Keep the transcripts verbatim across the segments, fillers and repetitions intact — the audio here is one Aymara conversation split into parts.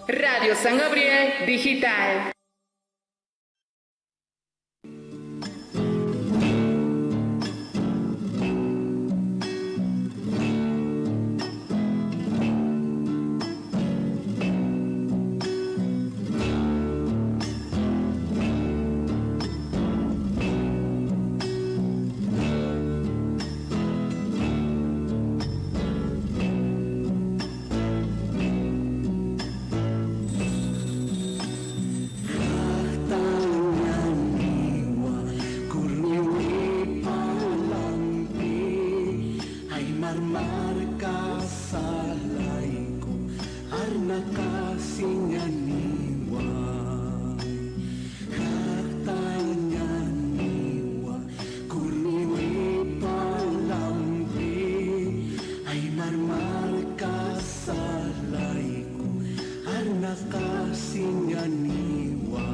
Radio San Gabriel Digital. Llaqtañaniwa, kurniwipa lampi, aymar markasa layku, arnaqasiñaniwa. Llaqtañaniwa, kurniwipa lampi, aymar markasa layku, arnaqasiñaniwa.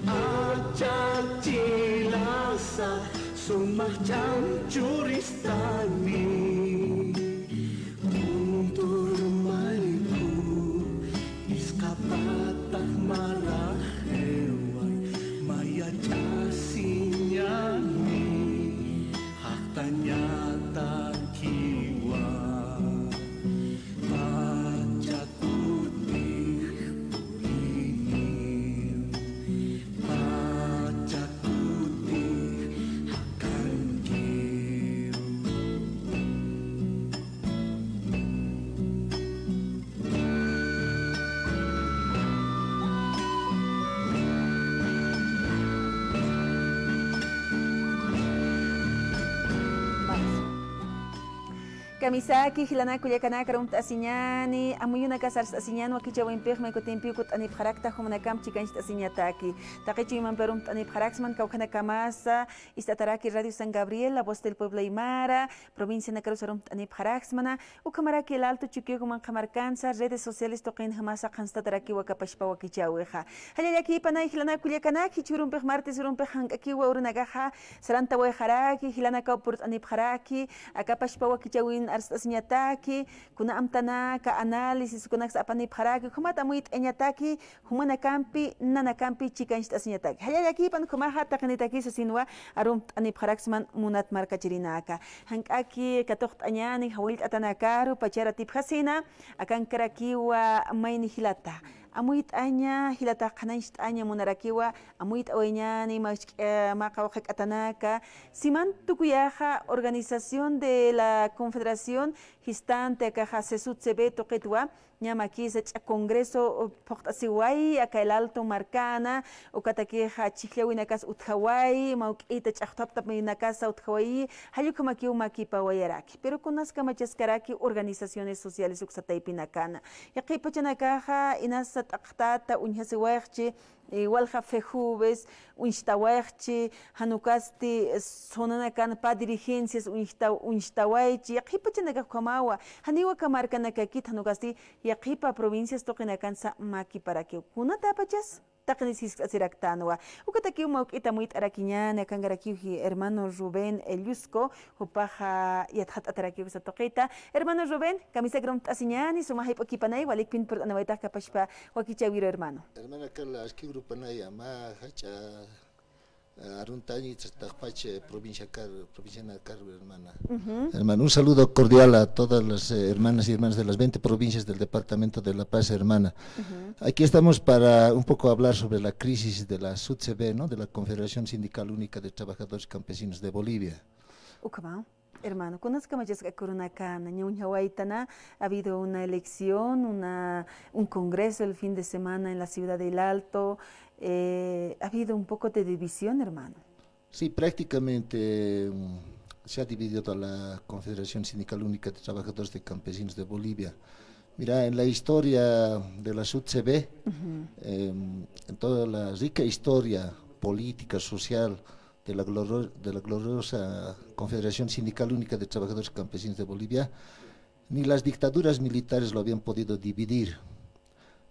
Achak chilasa, sumaq ch'amchuristani, kuntur mayku, isqapataq maraq eway, mayach'asiñani, jaqtañatakiwa, pachak utix puriniw, pachak utix jakankiw. Kamisaki, jilanaka kullakanaka, arumt'asiñani, amuyunakas arst'asiñani, wakichäwimpix maykutimpi ukut'anipxarakta, jumanakamp chikancht'asiñataki. Taqi chuymampi arumt'anipxaraksman, kawkhanakamasa ist'ataraki Radio San Gabriel, La Voz del Pueblo Aymara, provincianakarus arumt'anipxaraksmana, ukhamaraki El Alto, Chukiyawu, manqha markansa, redes sociales tuqinjamasa qhanstatarakiwa akapachpa wakichäwixa. Jallallakipanay jilanaka kullakanaka, jichhürumpix martes urumpix jank'akiwa urunakaxa, sarantawayxaraki, jilanakaw purt'anipxaraki, akapachpa wakichäwin arst'asiñataki, kuna amtanaka, análisis, kunaksa apanipxaraki, ukhamat amuyt'añataki, jumanakampi, nanakampi chikancht'asiñataki. Jallallakipan ukhamaxa taqinitaki sasinwa arumt'anipxaraksman munat markachirinaka. Jank'aki katuqt'añani jawillt'atanakaru, pachar atipxasina, akankarakiwa mayni jilata. Amuyt'aña jilata, qhanañcht'aña munarakiwa, amuyt'awayñani, machk'a, mä qawqhak'atanaka. Siman tukuyaxa Organización de la Confederación, jistante akaxa CESUTCB tuqitwa, ña makisa ch'a congreso phuqt'asiwayi, aka El Alto markana, ukatakixa chhijllawinakas utjawayi, mawk'ita ch'axthaptapinakasa utjawayi, jall ukhamakiw makipawayaraki. Pero kunas kamachaskaraki organizaciones sociales uksa taypinakana. Yaqhip pachanakaxa inasa t'aqtata uñjasiwayxchi, eh, walja FEJUVES uñstawayxchi, jan ukasti, eh, zonanakan pä dirigencias uñsta-, uñstawaychi, yaqhip pachanakax ukhamawa, janiw aka markanakakit, jan ukasti yaqhipa provincias tuqinakansa makiparakiw. Kunatapachas taqinisi jiskt'asiraktanwa. Ukatakiw mawk'ita amuyt'arakiñani, akankarakiw ji-, hermano Rubén Ellusco, jupaxa yatxat'atarakiw uksa tuqita. Hermano Rubén, kamisaki arumt'asiñani, suma jayp'ukipanay, walikpin purt'aniwaytax akapachpa wakichäwiru, hermano. Hermana Carla, aski grupanaya, mä jach'a, eh, aruntañi, taqpach, eh, provincia Car-, provincia na Car-, hermana. Ujú. Hermano, un saludo cordial a todas las, eh, hermanas y hermanos de las veinte provincias del departamento de La Paz, hermana. Ujú. Aquí estamos para un poco hablar sobre la crisis de la SUTCB, ¿no? De la Confederación Sindical Única de Trabajadores Campesinos de Bolivia. Ukhama. Hermano, kunas kamachaskak urunakana, ña uñjawaytana, ha habido una elección, una, un congreso el fin de semana en la ciudad de El Alto, eh, ha habido un poco de división, hermano. Sí, prácticamente, mm, se ha dividido a la Confederación Sindical Única de Trabajadores de Campesinos de Bolivia. Mira, en la historia de la SUTCB, ujú, em, en toda la rica historia política, social, de la gloro-, de la gloriosa Confederación Sindical Única de Trabajadores Campesinos de Bolivia, ni las dictaduras militares lo habían podido dividir.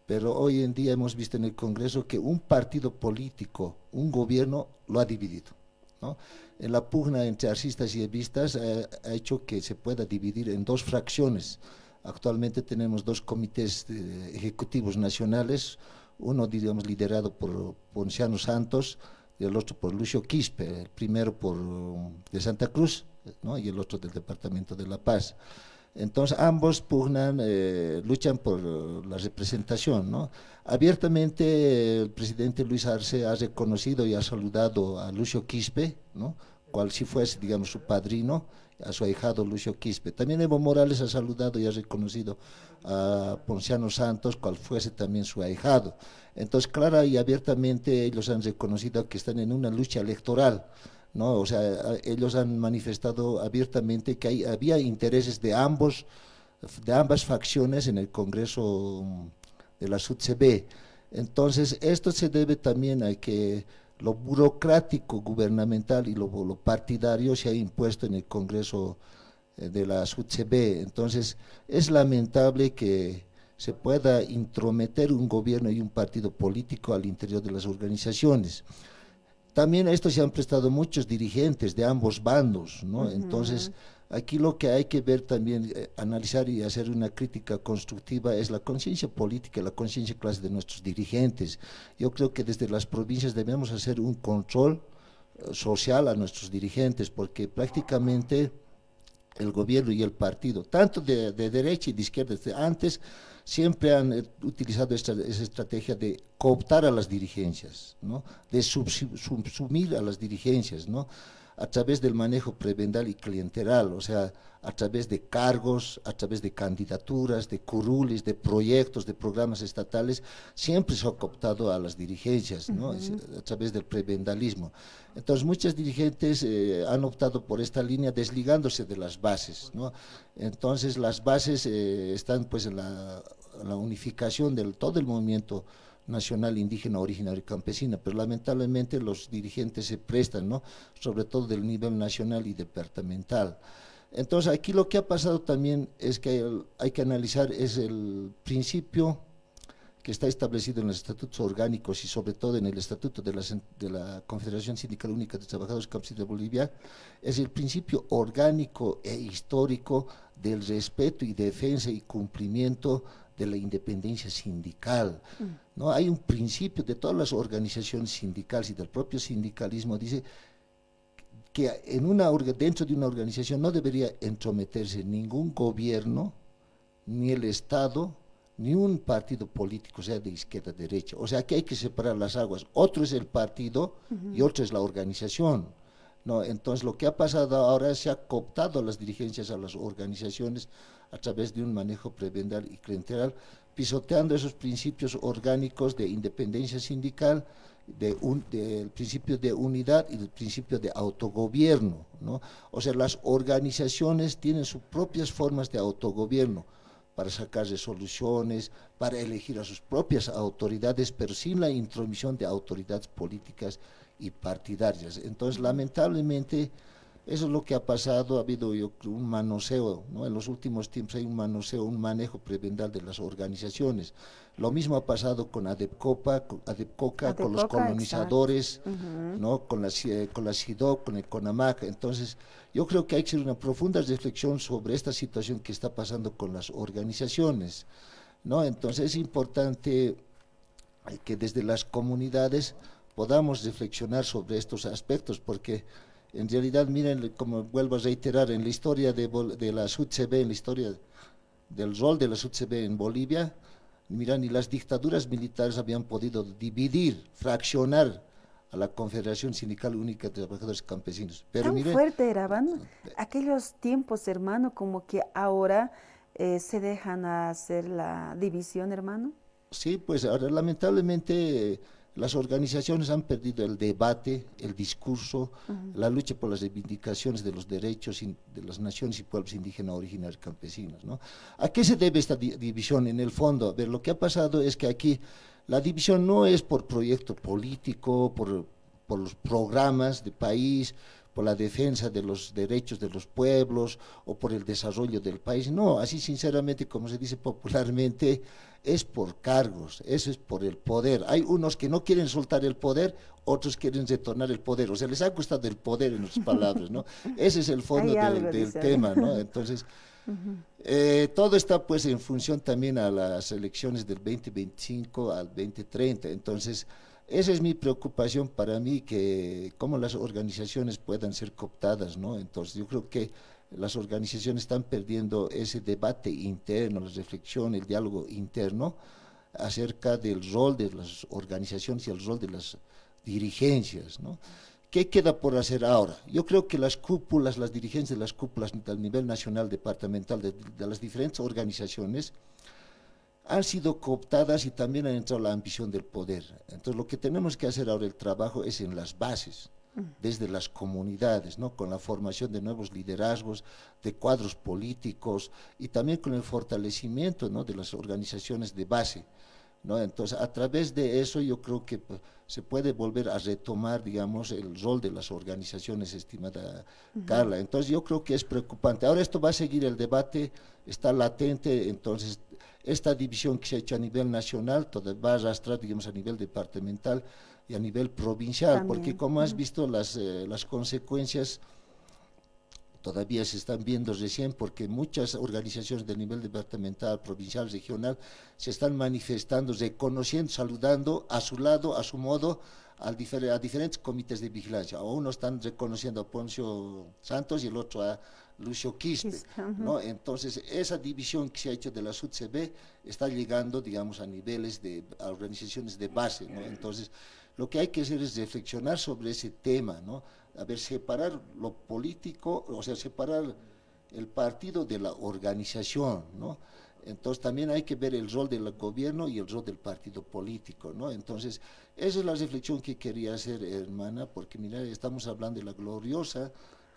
Pero hoy en día hemos visto en el Congreso que un partido político, un gobierno, lo ha dividido, ¿no? En la pugna entre arsistas y evistas, eh, ha hecho que se pueda dividir en dos fracciones, Actualmente tenemos dos comités, eh, ejecutivos nacionales, uno, diríamos, liderado por Ponciano Santos y el otro por Lucio Quispe, el primero por, um, de Santa Cruz, ¿no? Y el otro del departamento de La Paz. Entonces, ambos pugnan, eh, luchan por, eh, la representación, ¿no? Abiertamente, el presidente Luis Arce ha reconocido y ha saludado a Lucio Quispe, ¿no? Cual si fuese, digamos, su padrino, a su ahijado Lucio Quispe. También Evo Morales ha saludado y ha reconocido a Ponciano Santos, cual fuese también su ahijado. Entonces, clara y abiertamente ellos han reconocido que están en una lucha electoral, ¿no? O sea, a-, ellos han manifestado abiertamente que hay, había intereses de ambos, de ambas facciones en el Congreso, mm, de la SUTCB. Entonces, esto se debe también a que lo burocrático gubernamental y lo, lo partidario se ha impuesto en el Congreso, eh, de la SUTCB. Entonces, es lamentable que se pueda intrometer un gobierno y un partido político al interior de las organizaciones. También a esto se han prestado muchos dirigentes de ambos bandos, ¿no? Entonces, aquí lo que hay que ver también, eh, analizar y hacer una crítica constructiva es la conciencia política, la conciencia clase de nuestros dirigentes. Yo creo que desde las provincias debemos hacer un control, eh, social a nuestros dirigentes, porque prácticamente el gobierno y el partido, tanto de, de derecha y de izquierda, desde antes, siempre han, eh, utilizado esta, esa estrategia de cooptar a las dirigencias, ¿no? De subsi-, sum-, sumir a las dirigencias, ¿no? A través del manejo prebendal y clientelar, o sea, a través de cargos, a través de candidaturas, de curules, de proyectos, de programas estatales, siempre se ha cooptado a las dirigencias, ¿no? Es a través del prebendalismo. Entonces, muchas dirigentes, eh, han optado por esta línea desligándose de las bases, ¿no? Entonces, las bases, eh, están, pues, en la, la unificación del todo el movimiento nacional indígena originario campesina, pero lamentablemente los dirigentes se prestan, ¿no? Sobre todo del nivel nacional y departamental. Entonces, aquí lo que ha pasado también es que hay, hay que analizar es el principio que está establecido en los estatutos orgánicos y sobre todo en el estatuto de la, de la Confederación Sindical Única de Trabajadores Campesinos de Bolivia, es el principio orgánico e histórico del respeto y defensa y cumplimiento de la independencia sindical. ¿No? Hay un principio de todas las organizaciones sindicales y del propio sindicalismo, dice que en una orga-, dentro de una organización no debería entrometerse ningún gobierno, ni el Estado, ni un partido político, sea de izquierda, derecha. O sea, aquí hay que separar las aguas. Otro es el partido y otro es la organización, ¿no? Entonces, lo que ha pasado ahora, se ha cooptado las dirigencias a las organizaciones a través de un manejo prebendal y clientelar, pisoteando esos principios orgánicos de independencia sindical, de un, del principio de unidad y del principio de autogobierno, ¿no? O sea, las organizaciones tienen sus propias formas de autogobierno para sacar resoluciones, para elegir a sus propias autoridades, pero sin la intromisión de autoridades políticas y partidarias. Entonces, lamentablemente, eso es lo que ha pasado, ha habido, yo creo, un manoseo, ¿no? En los últimos tiempos hay un manoseo, un manejo prebendal de las organizaciones. Lo mismo ha pasado con ADEPCOPA, con ADEPCOCA, con los colonizadores, ¿no? Con la, eh, con la CIDOC, con el CONAMAC. Entonces, yo creo que hay que hacer una profunda reflexión sobre esta situación que está pasando con las organizaciones, ¿no? Entonces, es importante, eh, que desde las comunidades podamos reflexionar sobre estos aspectos, porque en realidad, miren, como vuelvo a reiterar, en la historia de Bol-, de la SUTCB, en la historia del rol de la SUTCB en Bolivia, mira, ni las dictaduras militares habían podido dividir, fraccionar a la Confederación Sindical Única de Trabajadores Campesinos. Pero tan mire, fuerte era, ¿no? Aquellos tiempos, hermano, como que ahora, eh, se dejan hacer la división, hermano. Sí, pues ahora lamentablemente, eh, las organizaciones han perdido el debate, el discurso, la lucha por las reivindicaciones de los derechos in-, de las naciones y pueblos indígenas originarios campesinos, ¿no? ¿A qué se debe esta di-, división en el fondo? A ver, lo que ha pasado es que aquí la división no es por proyecto político, por, por los programas de país, por la defensa de los derechos de los pueblos o por el desarrollo del país. No, así sinceramente, como se dice popularmente, es por cargos, eso es por el poder. Hay unos que no quieren soltar el poder, otros quieren retornar el poder. O sea, les ha gustado el poder, en otras palabras, ¿no? Ese es el fondo del, del tema, ¿no? Entonces, eh, todo está, pues, en función también a las elecciones del veinte veinticinco al veinte treinta. Entonces, esa es mi preocupación para mí, que cómo las organizaciones puedan ser cooptadas, ¿no? Entonces, yo creo que las organizaciones están perdiendo ese debate interno, la reflexión, el diálogo interno acerca del rol de las organizaciones y el rol de las dirigencias, ¿no? ¿Qué queda por hacer ahora? Yo creo que las cúpulas, las dirigencias de las cúpulas del nivel nacional, departamental, de, de las diferentes organizaciones, han sido cooptadas y también han entrado la ambición del poder. Entonces, lo que tenemos que hacer ahora, el trabajo es en las bases, desde las comunidades, ¿no? Con la formación de nuevos liderazgos, de cuadros políticos y también con el fortalecimiento, ¿no? De las organizaciones de base, ¿no? Entonces, a través de eso, yo creo que, pues, se puede volver a retomar, digamos, el rol de las organizaciones, estimada Carla. Entonces, yo creo que es preocupante. Ahora esto va a seguir el debate, está latente, entonces, esta división que se ha hecho a nivel nacional, todavía va a arrastrar, digamos, a nivel departamental y a nivel provincial, porque como has visto, las, eh, las consecuencias todavía se están viendo recién, porque muchas organizaciones de nivel departamental, provincial, regional, se están manifestando, reconociendo, saludando a su lado, a su modo, al difer-, a diferentes comités de vigilancia. A uno están reconociendo a Poncio Santos y el otro a Lucio Quispe, ¿no? Entonces, esa división que se ha hecho de la SUTCB está llegando, digamos, a niveles de, a organizaciones de base, ¿no? Entonces, lo que hay que hacer es reflexionar sobre ese tema, ¿no? A ver, separar lo político, o sea, separar el partido de la organización, ¿no? Entonces, también hay que ver el rol del gobierno y el rol del partido político, ¿no? Entonces, esa es la reflexión que quería hacer, hermana, porque, mira, estamos hablando de la gloriosa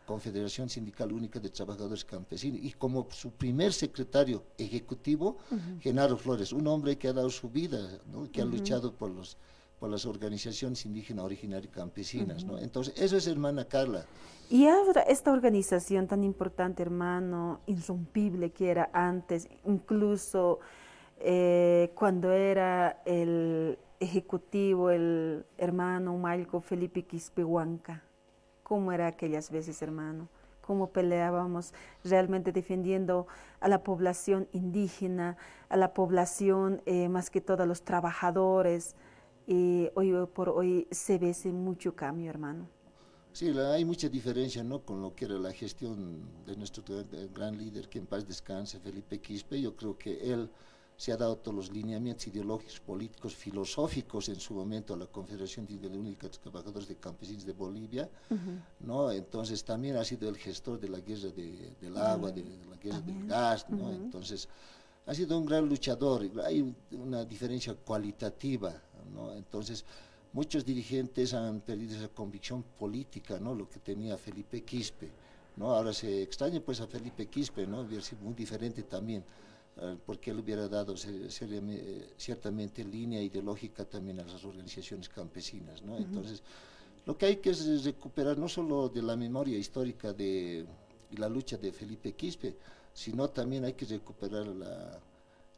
Confederación Sindical Única de Trabajadores Campesinos, y como su primer secretario ejecutivo, Genaro Flores, un hombre que ha dado su vida, ¿no? Que ha luchado por los, por las organizaciones indígenas originarias campesinas, ¿no? Entonces, eso es, hermana Carla. Y ahora esta organización tan importante, hermano, irrompible que era antes, incluso, eh, cuando era el ejecutivo, el hermano Malco Felipe Quispe Huanca. ¿Cómo era aquellas veces, hermano? ¿Cómo peleábamos realmente defendiendo a la población indígena, a la población, eh, más que todo a los trabajadores? Y hoy por hoy se ve ese mucho cambio, hermano. Sí, la, hay mucha diferencia, ¿no? Con lo que era la gestión de nuestro gran, gran líder, que en paz descanse, Felipe Quispe. Yo creo que él se ha dado todos los lineamientos ideológicos, políticos, filosóficos en su momento a la Confederación de Única de Trabajadores de Campesinos de Bolivia, ¿no? Entonces también ha sido el gestor de la guerra de, del agua, de la guerra del gas, ¿no? Entonces, ha sido un gran luchador, y hay una diferencia cualitativa, ¿no? Entonces, muchos dirigentes han perdido esa convicción política, ¿no? Lo que tenía Felipe Quispe, ¿no? Ahora se extraña, pues, a Felipe Quispe, ¿no? Hubiera sido muy diferente también, eh, porque él hubiera dado se-, seriame-, eh, ciertamente línea ideológica también a las organizaciones campesinas, ¿no? Entonces, lo que hay que es recuperar no solo de la memoria histórica de, y la lucha de Felipe Quispe, sino también hay que recuperar la,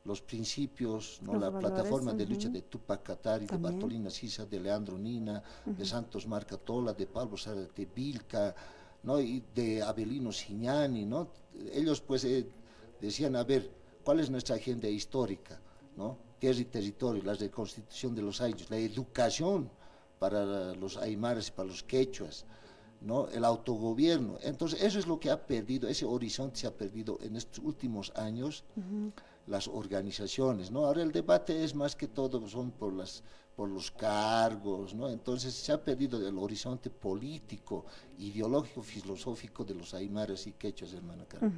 los principios, ¿no? La plataforma de lucha de Tupac Katari, de Bartolina Sisa, de Leandro Nina, de Santos Marcatola, de Pablo Zárate Vilca, ¿no? Y de Avelino Siñani, ¿no? Ellos, pues, eh, decían, a ver, ¿cuál es nuestra agenda histórica, ¿no? Tierra y territorio, la reconstitución de los ayllus, la educación para los aymaras y para los quechuas, ¿no? El autogobierno. Entonces, eso es lo que ha perdido, ese horizonte se ha perdido en estos últimos años, las organizaciones, ¿no? Ahora el debate es más que todo, son por las, por los cargos, ¿no? Entonces, se ha perdido el horizonte político, ideológico, filosófico de los aymaras y quechuas, hermana Carla.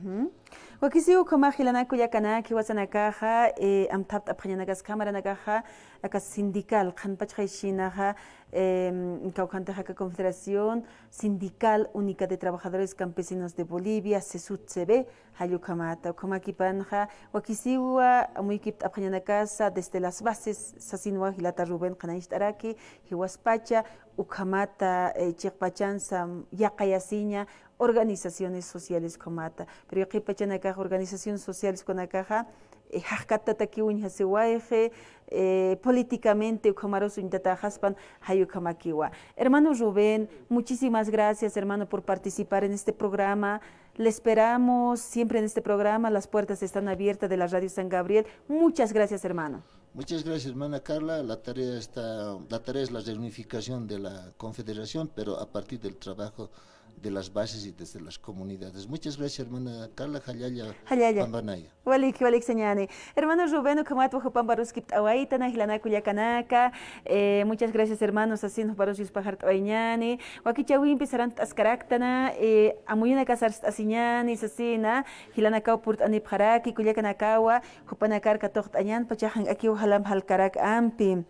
Wakisiw ukhamax jilanaka kullakanaka, jiwasanakaxa, eh, amthapt'apxañanakas cámaranakaxa, aka sindical, qhanpachxayshinaxa, em, kawkhantixa aka Confederación Sindical Única de Trabajadores Campesinos de Bolivia, CESUTCB, jall ukhamata, ukhamakipanxa, wakisiwa amuykipt'apxañanakasa desde las bases, sasinwa jilata Rubén. qhanañcht'araki, jiwaspacha, ukhamata, eh, chiqpachansa, yaqayasiña, organizaciones sociales ukhamata. Pero yaqhipachanakax organizaciones sociales ukanakaxa, eh, jaqkattatakiw uñjasiwayxi, eh, políticamente ukhamarus uñtataxaspan jay ukhamakiwa. Hermano Rubén, muchísimas gracias, hermano, por participar en este programa. Le esperamos siempre en este programa. Las puertas están abiertas de la Radio San Gabriel. Muchas gracias, hermano. Muchas gracias, hermana Carla. La tarea está, la tarea es la reunificación de la confederación, pero a partir del trabajo de las bases y desde las comunidades. Muchas gracias, hermana Carla. Jallalla. Jallalla. Pampanaya. Walik, walik sañani. Hermano Rubén, ukhamat jupamparuskipt'awaytana, jilanaka kullakanaka. Eh, muchas gracias, hermanos, sasin juparus yuspajart'awayñani. Wakichäwimpi sarant'askaraktana, eh, amuyunaka sarst'asiñani, sasina, jilanakaw purt'anipxaraki, kullakanakawa, jupanakar katuqt'añan, pachax jank'akiw jalamp jalkarak ampi.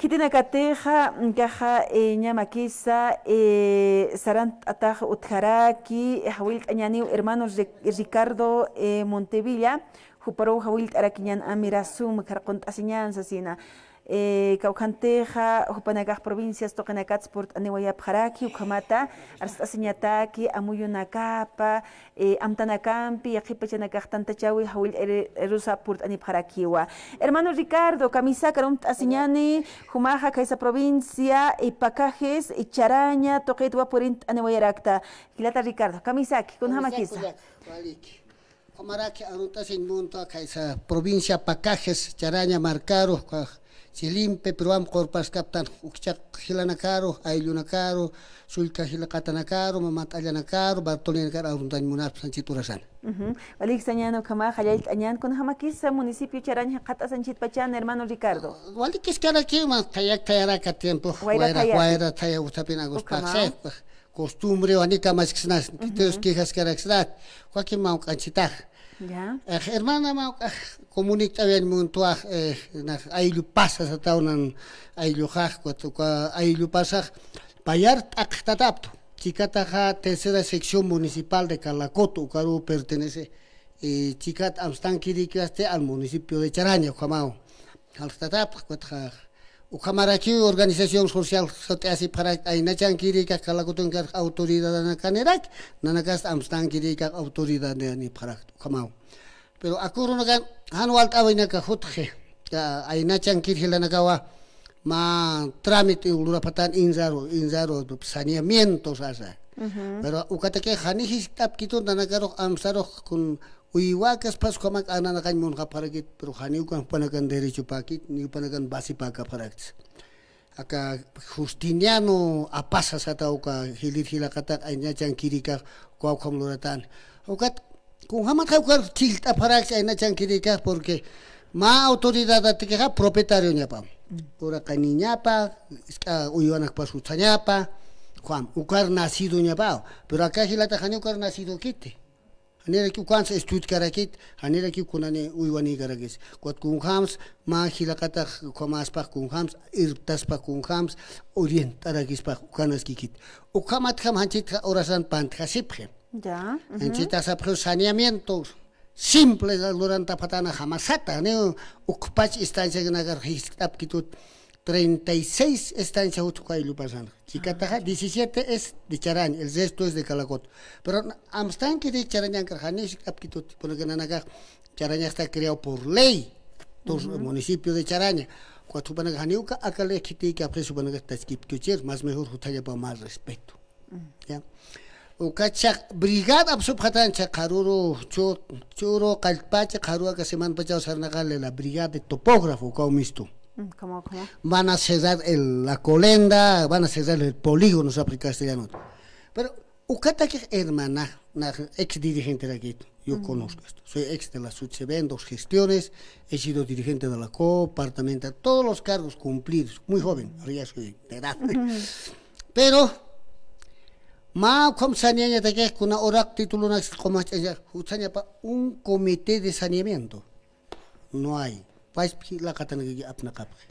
Khitinakatixa, nkaxa, eh, ñamakisa, eh, sarant'atax utjaraki, jawillt'añaniw hermano Ri-, Ricardo, eh, Montevilla, juparuw jawillt'arakiñan ampi, rasum, karqunt'asiñan sasina. Eh, kawkhantixa, jupanakax provincias tuqinakats purt'aniwayapxaraki, ukhamata, arst'asiñataki, amuyunakapa, eh, amtanakampi, yaqhipachanakax tantachäwi jawillt'arusa purt'anipxarakiwa. Hermano Ricardo, kamisaki arumt'asiñani, jumaxa khaysa provincia, eh, Pacajes, eh, Charaña, tuqitwa purint'aniwayarakta. Jilata Ricardo, kamisaki, kunjamakisa. Kamisaki, walik. Jumaraki arunt'asiñ munta khaysa provincia Pacajes, Charaña markaru, Chilimpi, Peruampi qurpaskaptan, ukchaq jilanakaru, ayllunakaru, sullka jilaqatanakaru, mamat'allanakaru, Bartolianakaru aruntañ munapxi sanchit urasan. Ujú. Walik sañani ukhamaxa, jallallt'añan, kunjamakisa municipio Charaña jikxatasanchitpachan, hermano Ricardo. Walikiskarakiw, mä thayak thayaraka tiempo, wayra wayra thaya. Wayra thaya uthapin aguspaxsi. Ukhama. Costumbre, wanika maskisnas, ujú, entonces quejaskaraksnat, joaquín mawk'anchitax. Ya. Eh, hermana mawk'ax, comunic t'awian muntuax, eh, nax ayllu pasa sataw nan aylluxax, cuatro, cua-, ayllu pasax, payar t'aqtataptu. Chikataxa tercera sección municipal de Calacoto, ukaru pertenece, eh, chikat amstankirikasti al municipio de Charaña, ukhamaw. Jalxtatapx, cuatro, ukhamarakiw organización social sut'asipxarak, aynachankirikax Calacotonkax autoridadanakaniraki, nanakasti amstankirikax autoridadanipxarak, ukhamaw. Pero akürunakan jan walt'awinaka jutxi, ya, aynachankir jilanakawa, mä trámite lurapxatan inraru, inraru saneamiento sasa. Ujú. Pero ukataki jani jiskt'apkitun nanakarux amsarux kun uywakaspas ukhamak ananakañ munxapxarakit, pero janiw ukan jupanakan derechopäkit, ni jupanakan basepäkapxaraktis. Aka Justiniano Apaza sata uka jilïr jilaqatax aynachankirikax, uka ukham luratan. Ukat, kunjamatxa ukar chhillt'apxarakchi aynachankirikax, porque mä autoridadatikixa propietario ñapa. Uraqaniñapa, isk'a uywanakpas utjañapa, Juan, ukar nacido ñapa. Pero aka jilata jani ukar nacido kiti. Janiraki ukansa estudiarakit, janiraki kunani uywanïkarakis. Ukat kunjams, mä jilaqatax ukhamaspax kunjams, irptaspax kunjams, orient'arakispax ukanaskikit. Ukhamatjam janchitxa urasan pantjasipxi. Ya, ujú. Janchita sapxi saneamiento simple lurantapxatana jamasata, ni ukpach estanciakinakar jiskt'apkitut. Treinta y seis estancia jutkuy lupasana. Chikataxa, ah, diecisiete es de Charaña, el resto es de Calacoto. Pero na-, amstankirik Charañankar jani jiskt'apkitut, porque nanakax Charaña está creado por ley, por, ujú, municipio de Charaña. Ukat jupanaka jani uka aka ley khitikapxi, jupanaka taskiptuchir, más mejor juthañapa más respeto. Ya. Ukachax brigada apsupxatancha qharüru chu-, churu qallpacha qharüru aka semanpachaw sarnaqali la brigada de topógrafo, ukaw mistu. Mm, ¿cómo, cómo? Van a cerrar el, la colenda, van a cerrar el polígono, sapxi castellano. Pero ukatakix hermana, nax ex dirigenterakitu, yo, mm, conozco esto. Soy ex de la Sutseben, dos gestiones, he sido dirigente de la cooperativa, todos los cargos cumplidos, muy joven, ahora ya soy de edad. Ujú. Pero, mä ukham saneañatakix kuna uraq titulonak qumach'aña, juthañapa un comité de saneamiento. No hay. Pachpa jilaqatanakaki apnaqapxi.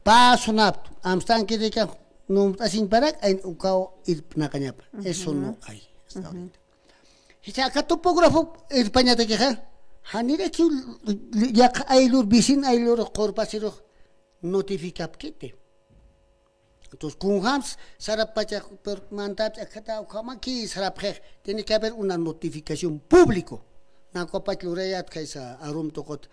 Pä sunaptu, amstankirikax numt'asiñparak, ayn ukaw irpnaqañapa. Eso no hay hasta ahorita. Jichha aka topógrafo irpañatakixa, janirakiw yaqha ayllur, vecin ayllur, qurpasirux, notificapkiti. Entonces, kunjams sarapachak, pero mantapcha, akata, ukamaki sarapxex, tiene que haber una notificación público. Nakupach lurayat kaysa arum tuqut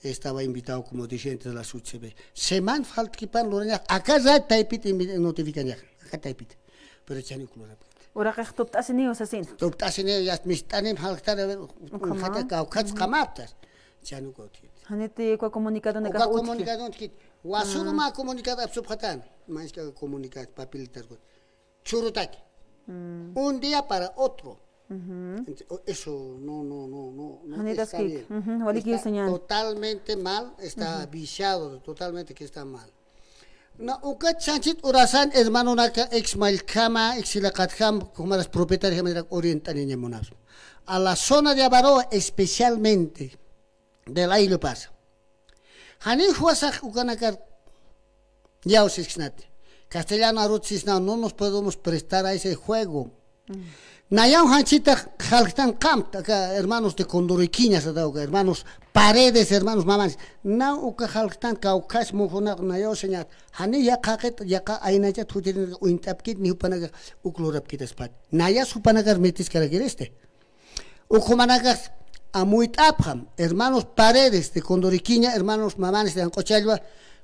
estaba invitado como dirigente de la S U T C B. Seman faltkipan lurañax, aka rat taypit invi-, notificañax, aka taypit. Pero chani kulurapkiti. Uraqix tupt'asiniw sasin. Tupt'asiniw, ya mist'anim jalktar, a ver, ukhama, ukhata kawkhats qamaptas. Chani kawkhit. Janiti uka comunicado nakax utji. Uka comunicado utjit. Wasuru mä comunicado apsupxatan. Manchka comunicado, papelitar. Churutaki. Un día para otro. Ent-, o-, eso no, no, no, no, no está bien. Está totalmente mal, está viciado, totalmente que está mal. Na, ukat sanchit urasan, hermanonaka, ex Mallkhama, ex Silaqatjam, kumaras propietario, manera orientaniña munas. A la zona de Avaroa, especialmente, del ayllu pasa. Jani juwasax ukanakar yawsisksnati. Castellano arut sisna, no nos podemos prestar a ese juego. Nayaw janchitax jalktan qamta, aka hermanos de Condoriquiña, sata uka hermanos Paredes, hermanos Mamanes. Naw uka jalktan kawkhas mujunaq nayaw señat. Jani yaqaqit, yaqa aynachat jutirin uñt'apkit, ni jupanakax uk lurapkitaspat. Nayas jupanakar mitiskarakiriste. Ukhumanakax amuyt'apxam, hermanos Paredes de Condoriquiña, hermanos Mamanes de Anq'uchallwa,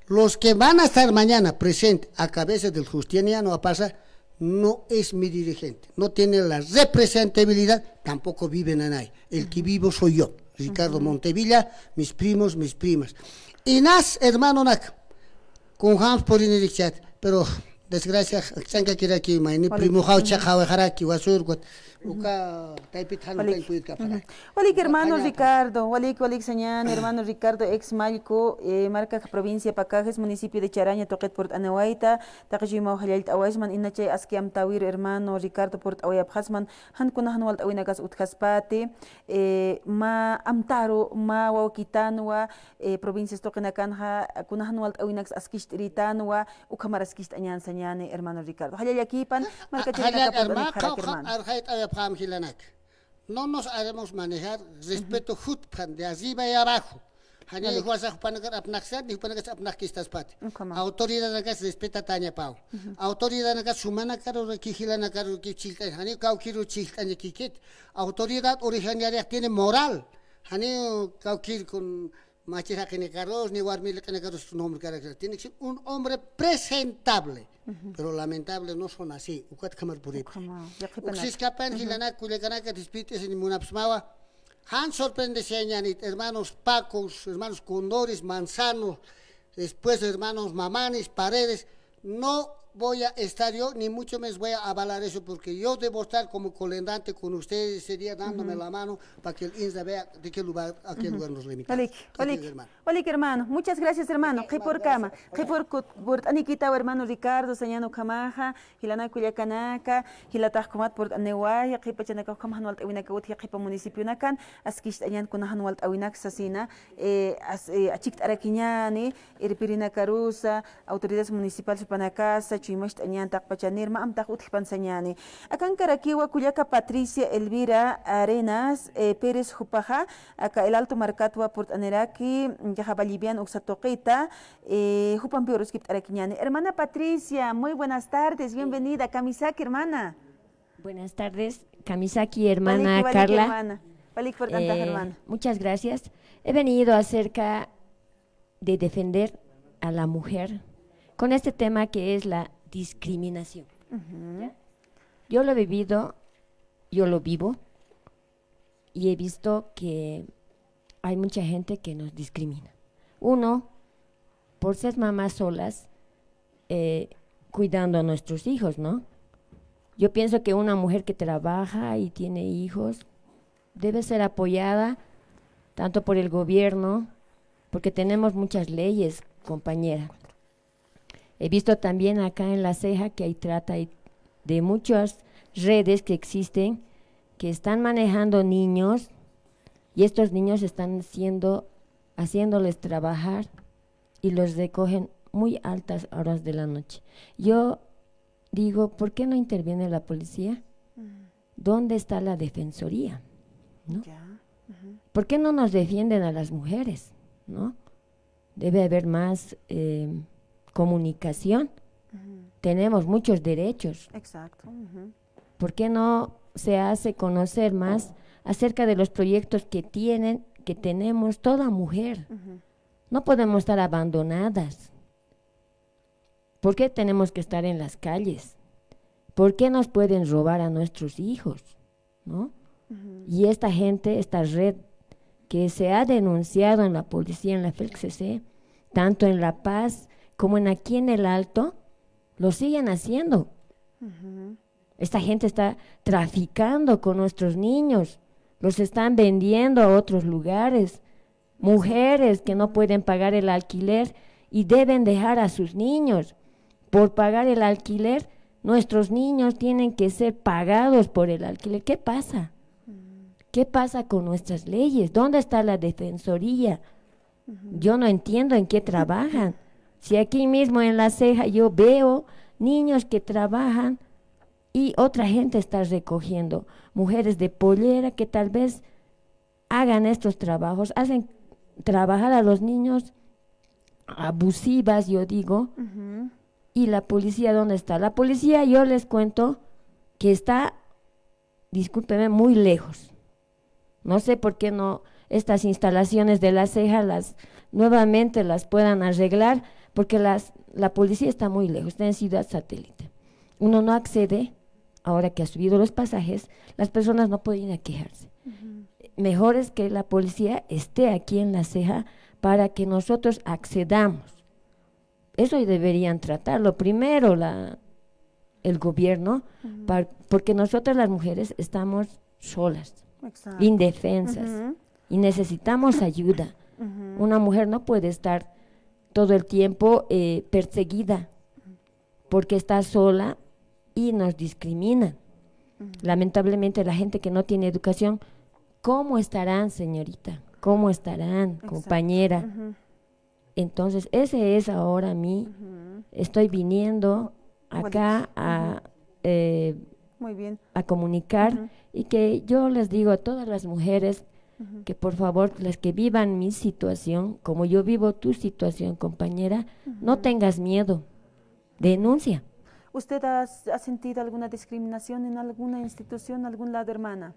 los que van a estar mañana presente a cabeza del Justiniano Apaza, no es mi dirigente, no tiene la representabilidad, tampoco vive Nanay. El que vivo soy yo, Ricardo Montevilla, mis primos, mis primas. Inas hermanonak, kunjams purinirikchat, pero desgracia, akchankakiraki mayni primo jawcha qhawixaraki wasurkut, uka taypit jan ukañ puyut kapxaraki. Walik hermano Ricardo, walik, walik sañan, hermano Ricardo, ex Mallku, eh, marka provincia Pacajes, municipio de Charaña, tuqit purt'aniwayta, taqi chuymaw jallallt'awaysman, inachay aski amtäwiru hermano Ricardo purt'awayapxasman, jan kuna jan walt'awinakas utjaspati, eh, mä amtaru, mä wawkitanwa, eh, provincias tuqinakanxa, kuna jan walt'awinaks askicht'iritanwa, ukhamar askicht'añän sañäni, hermano Ricardo. Jallallakipan, markachirinakapan, hermano. Arjayt'awayapxam jilanak. No nos haremos manejar, respeto jutpxan de arriba y abajo. Jani juwasax jupanakar apnaqsat, ni jupanakas apnaqkistaspati. Autoridadnakas respetatañapaw. Autoridadnakas sumanakaruki, jilanakaruki chillt'añ, jani kawkiru chillt'añakikit. Autoridad originarias tiene moral. Jani kawkir kun machir jaqinikarus, ni warmi liq'inikarus nombre karakter. Tiene que ser un hombre presentable. Pero lamentable no son así. Ukat khamar puripxi. Uksiskapan jilanak kullakanaka, dispit'isini munapsmawa. Jan sorprendesiañanit, hermanos Pacos, hermanos Condores, Manzano, después hermanos Mamanes, Paredes, no voy a estar yo, ni mucho menos voy a avalar eso, porque yo debo estar como colendante con ustedes ese día dándome la mano para que el INSDA vea de qué lugar, a qué lugar nos limita. Walik, walik, hermano. Walik, hermano. Muchas gracias, hermano. Qhipurkama. Qhipurkut, purt'anikitaw, hermano Ricardo, sañan ukhamaxa, jilanak kullakanaka, jilatax ukhamat purt'aniwaya, qhipachanakax ukham jan walt'awinaka utji qhipa municipionakan, askicht'añän kuna jan walt'awinak sasina, eh, as-, eh, achikt'arakiñäni, irpirinakarusa, autoridades municipales jupanakasa, chuymacht'añän taqpachanir, mä amtax utjpan sañäni. Akankarakiwa kullaka Patricia Elvira Arenas, eh, Pérez jupaxa, aka El Alto markatwa purt'aniraki, yaxa Vallivian uksa tuqita, eh, jupampiw aruskipt'arakiñäni. Hermana Patricia, muy buenas tardes, bienvenida. Kamisaki, hermana. Buenas tardes, kamisaki, hermana Carla. Walik, walik, hermana. Walik purt'antax, eh, hermana. Muchas gracias. He venido acerca de defender a la mujer con este tema que es la discriminación. ¿Ya? Yo lo he vivido, yo lo vivo, y he visto que hay mucha gente que nos discrimina. Uno, por ser mamás solas, eh, cuidando a nuestros hijos, ¿no? Yo pienso que una mujer que trabaja y tiene hijos debe ser apoyada tanto por el gobierno, porque tenemos muchas leyes, compañera. He visto también acá en La Ceja que hay trata y de muchas redes que existen que están manejando niños y estos niños están siendo, haciéndoles trabajar y los recogen muy altas horas de la noche. Yo digo, ¿por qué no interviene la policía? ¿Dónde está la defensoría? ¿No? ¿Por qué no nos defienden a las mujeres? ¿No? Debe haber más, eh, comunicación. Tenemos muchos derechos. Exacto. ¿Por qué no se hace conocer más acerca de los proyectos que tienen, que tenemos toda mujer? No podemos estar abandonadas. ¿Por qué tenemos que estar en las calles? ¿Por qué nos pueden robar a nuestros hijos? ¿No? Y esta gente, esta red que se ha denunciado en la policía, en la F E L C C, tanto en La Paz como en aquí en El Alto, lo siguen haciendo. Esta gente está traficando con nuestros niños, los están vendiendo a otros lugares. Mujeres que no pueden pagar el alquiler y deben dejar a sus niños. Por pagar el alquiler, nuestros niños tienen que ser pagados por el alquiler. ¿Qué pasa? ¿Qué pasa con nuestras leyes? ¿Dónde está la defensoría? Yo no entiendo en qué trabajan. Si aquí mismo en La Ceja yo veo niños que trabajan y otra gente está recogiendo, mujeres de pollera que tal vez hagan estos trabajos, hacen trabajar a los niños abusivas, yo digo, y la policía, ¿dónde está? La policía, yo les cuento que está, discúlpeme, muy lejos. No sé por qué no estas instalaciones de La Ceja las nuevamente las puedan arreglar, porque las, la policía está muy lejos, está en Ciudad Satélite. Uno no accede, ahora que ha subido los pasajes, las personas no pueden ir a quejarse. Mejor es que la policía esté aquí en La Ceja para que nosotros accedamos. Eso deberían tratarlo primero la, el gobierno, par- porque nosotras las mujeres estamos solas, exacto, indefensas, y necesitamos ayuda. Una mujer no puede estar todo el tiempo eh, perseguida porque está sola y nos discriminan. Lamentablemente la gente que no tiene educación, ¿cómo estarán, señorita? ¿Cómo estarán, exacto, compañera? Entonces, ese es ahora mi, estoy viniendo acá a, eh, muy bien, a comunicar y que yo les digo a todas las mujeres que por favor, las que vivan mi situación, como yo vivo tu situación, compañera, no tengas miedo, denuncia. ¿Usted ha, ha sentido alguna discriminación en alguna institución, algún lado, hermana?